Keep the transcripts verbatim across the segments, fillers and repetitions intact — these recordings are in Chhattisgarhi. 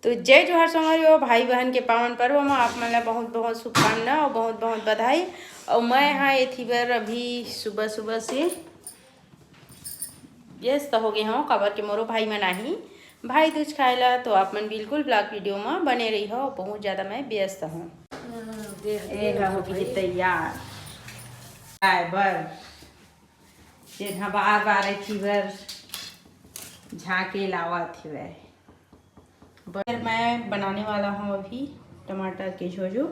तो जय जोहार संगवारी हो, भाई बहन के पावन पर्व म आप मन ला बहुत बहुत शुभकामना और बहुत बहुत बधाई। और मैं हाँ एथी बर अभी सुबह सुबह से व्यस्त हो गए हूँ, काबर के मोरो भाई मन आही भाई दूज खाए ला। तो आप मन बिल्कुल vlog video म बने रही हो, बहुत ज़्यादा मैं व्यस्त हूँ। देख, ए देख, हा हो भाई। गई तैयार खाए बर, जेन हा बार बार एथी बर झांके लावत हेवय। बर मैं बनाने वाला हूँ अभी टमाटर के झोझो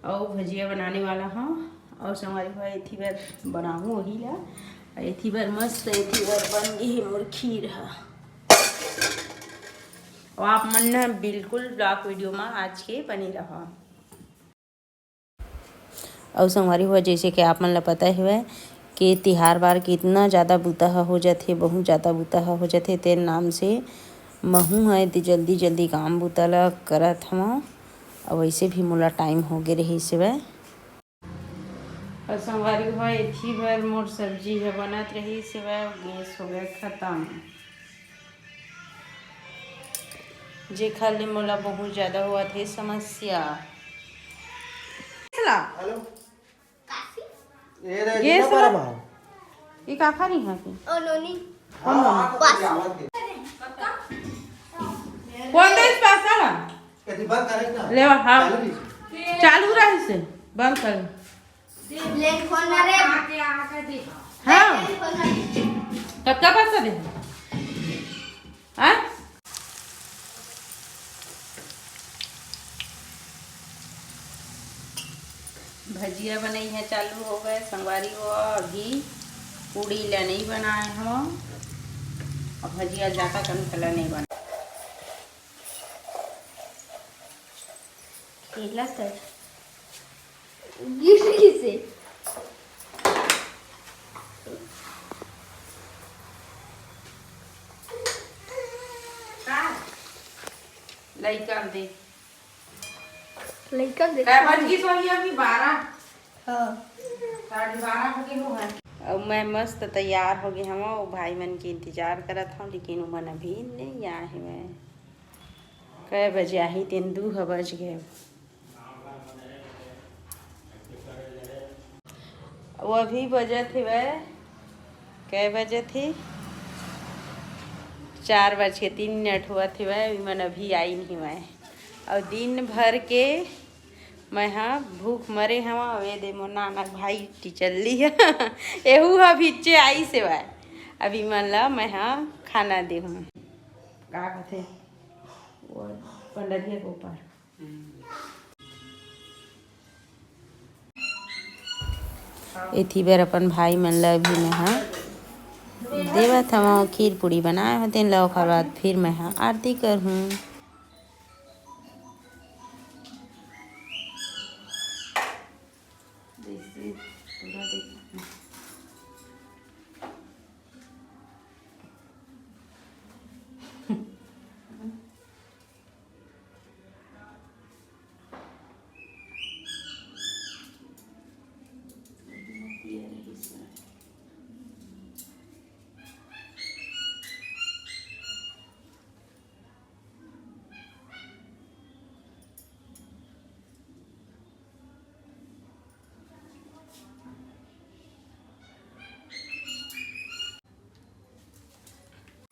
और भजिया बनाने वाला हूँ। और संगवारी हो एथी बर बनाऊँ वही ला। एथी बर मस्त, एथी बर बन गई मोर खीर हा। और आप मन न बिल्कुल vlog video में आज के बने रहा। अउ संगवारी हो, जैसे कि आप मन ल पता हवय कि तिहार बार कितना ज़्यादा बुता ह हो जाथे, बहुत ज़्यादा बुता ह हो जाथे। तेन नाम से महू ह एदे जल्दी जल्दी काम बुता ल करत हवं। अउ वैसे भी मोला टाइम हो गे रहिस हवय। अउ संगवारी हो, एथी बर मोर सब्जी ह बनत रहिस हवय, गैस हो गए खत्म। जेखर ले मोला बहुत ज्यादा होवत हे समस्या। चला। हेलो। ये रे, ये जीना सला। पारा बा। ये का खा रही है कि? ओ नोनी। कौन नोनी? पास। कौन देश पास वाला? कति बंद करे ना। लेवा, हाँ। चालू रही। चालू रही से। बंद कर। ले फोन मारे। हाँ। ले फोन मारे। कतका पैसा दे? हाँ? भजिया बनई है चालू हो गए संगवारी हो। अभी पूड़ी ला नहीं बनाए हम, अब भजिया जाता कन ला नहीं बना। केला कर। गिर किसे? का? लइका ल दे। लइका ल दे। कै बज गिस होही अभी? बारह। हाँ। साढ़े बारह बजे हो गए। अब मैं मस्त तैयार हो गए हूँ, वो भाई मन के इंतजार करत हूँ, लेकिन वो मन अभी नहीं आए हैं। कै बजे आही? तेन दू ह बज गए। वो अभी बजत हेवय, कै बजत हे? चार बज के तीन मिनट होवत हेवय, विमन अभी आइन हेवय। अउ दिन भर के मैं हा भूख मरे हवं। अउ ए दे मोर नाना भाई टिचल्ली ह, एहू ह भिच्चे आइस हेवय। अभी मन ला मैं हा खाना देहूँ। का कथे? वो पंडरिया के ऊपर। एथी बर अपन भाई मन ला अभी मैं हा देवत हवं, खीर पूड़ी बनाए हों तेन ला, ओखर बाद फिर मैं हा आरती करहूँ।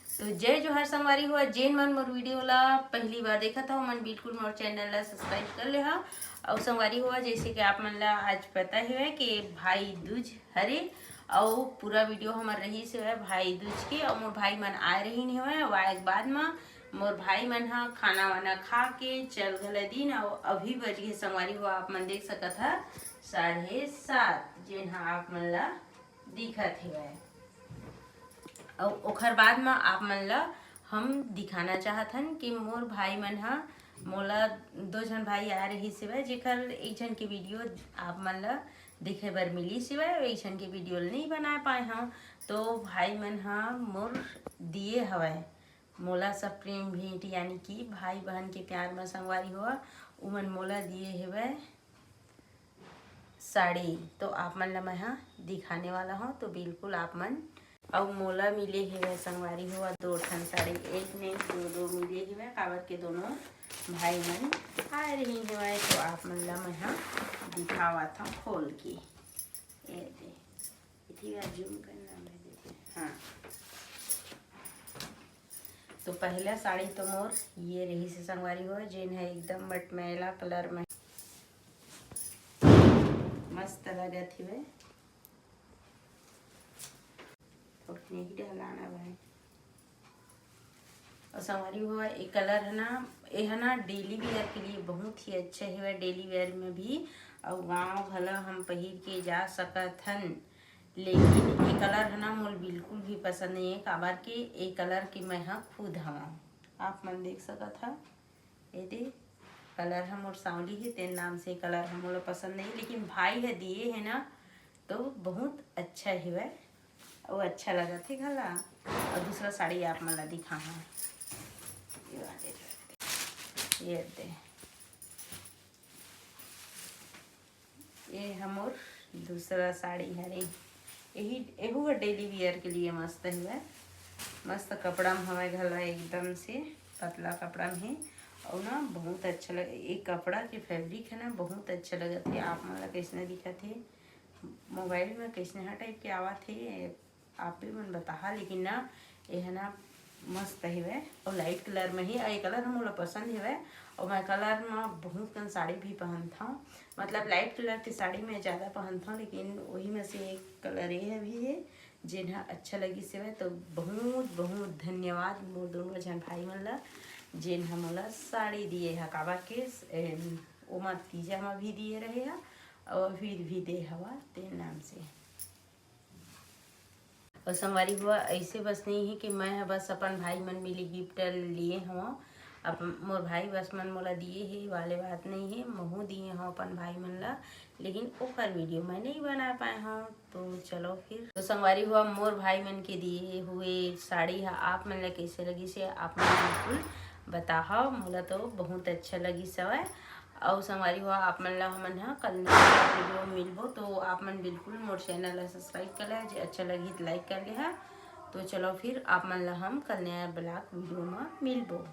तो जय जोहार संगवारी हो, जेन मन मोर video ला पहली बार देखत हो, मन बिल्कुल मोर channel ला subscribe कर ले हा। और संगवारी हो, जैसे कि आप मन ला आज पता ही है कि भाई दूज हरे, और पूरा video हमर रही से है भाई दूज के, और मोर भाई मन आए रही नहीं हुए, आए के बाद में मोर भाई मन हा खाना वाना खा के चल घला दिन, और अभी बज गए संगवारी हो, आप मन देख सकत हा साढ़े सात, जेन हा आप मन ला दिखत हेवय। अउ ओखर बाद म आप मन ल हम दिखाना चाहत हन कि मोर भाई मन ह, मोला दो झन भाई आए रहिस हेवय, जेकर एक झन के video आप मन ल देखे बर मिलिस हेवय, एक झन के video ल नइ बना पाए हव। तो भाई मन ह मोर दिए हवय मोला सब प्रेम भेंट, यानी कि भाई बहन के प्यार म संगवारी हो, उमन मोला दिए हेवय साड़ी। तो आप मन ला मैं ह दिखाने वाला हूँ, तो बिल्कुल आप मन अउ मोला मिले हेवय संगवारी हो दो ठन साड़ी, एक नहीं दो, दो मिले हेवय, काबर के दोनों भाई मन आए रही हेवय, तो आप मन ला मैं ह दिखावत हूँ खोल के। ये दे, इतनी बार जूम करना मैं देखे। हाँ, तो पहला साड़ी तो मोर ये रही से संगवारी हो, जेन है एकदम मटमैला कलर में, मस्त लगत हिवय। थोड़ा नहीं डलाना भाई। और संगवारी हो, ये कलर है ना, ये है ना डेली वेयर के लिए बहुत ही अच्छा है, डेली वेयर में भी। और गाँव घला हम पहिर के जा सकत हन, लेकिन ये कलर है ना मोल बिल्कुल भी पसंद नहीं है, काबर के ये कलर के मैं ह खुद हवा, आप मन देख सकत हा। ये दे, कलर ह मोर सांवली हे, तेन नाम से कलर ह मोला पसंद नहीं, लेकिन भाई ह दिए है ना, तो बहुत अच्छा हेवय, अउ अच्छा लगत हे घला। और दूसरा साड़ी आप मन ला दिखाहा, ये वाले, ये दे, ये हमर दूसरा साड़ी हरे। यही, एहू ह डेली वियर के लिए मस्त हवय। मस्त कपड़ा में हवय घला, एकदम से पतला कपड़ा में हे। अउ ना बहुत अच्छा लगे, ये कपड़ा के फैब्रिक है ना, बहुत अच्छा लगत हे। आप मन ला कैसने दिखत हे, मोबाइल में कैसने हा टाइप के आवत हे, आप भी मन बताहा, लेकिन ना, ये है ना मस्त हवय। और लाइट कलर में ही, ये कलर मोला पसंद हवय। और मैं कलर में बहुत कन साड़ी भी पहनथव, मतलब लाइट कलर के साड़ी मैं ज़्यादा पहनथव, लेकिन वही में से एक कलर ये भी है जेन ह अच्छा लगिस हवय। तो बहुत बहुत धन्यवाद मोर दोनों झन भाई मन ला, जेन ह मोला साड़ी दिए ह, काबर के, एम, ओमा तीजा म भी दिए रहे ह, और फिर भी दे हवा तेन नाम से। और संगवारी हुआ, ऐसे बस नहीं है कि मैं ह बस अपन भाई मन मिली गिफ्ट लिए हव, अपन मोर भाई बस मन मोला दिए हे, वाले बात नहीं है, महू दिए हव अपन भाई मन ला, लेकिन ओकर वीडियो मैं नहीं बना पाए हव। तो चलो फिर, तो संगवारी हुआ, मोर भाई मन के दिए हुए साड़ी ह आप मन ला कैसे लगिस हे, आप मन बिल्कुल बताहव। मोला तो बहुत अच्छा लगिस हवय। अउ संगवारी हो, आप मन ला हमन ह कल नया वीडियो में मिलबो, तो आप मन बिल्कुल मोर चैनल ला सब्सक्राइब कर ले, जे अच्छा लगही त लाइक कर ले हा। तो चलो फिर आप मन ला हम कल नया ब्लॉग वीडियो में मिलबो।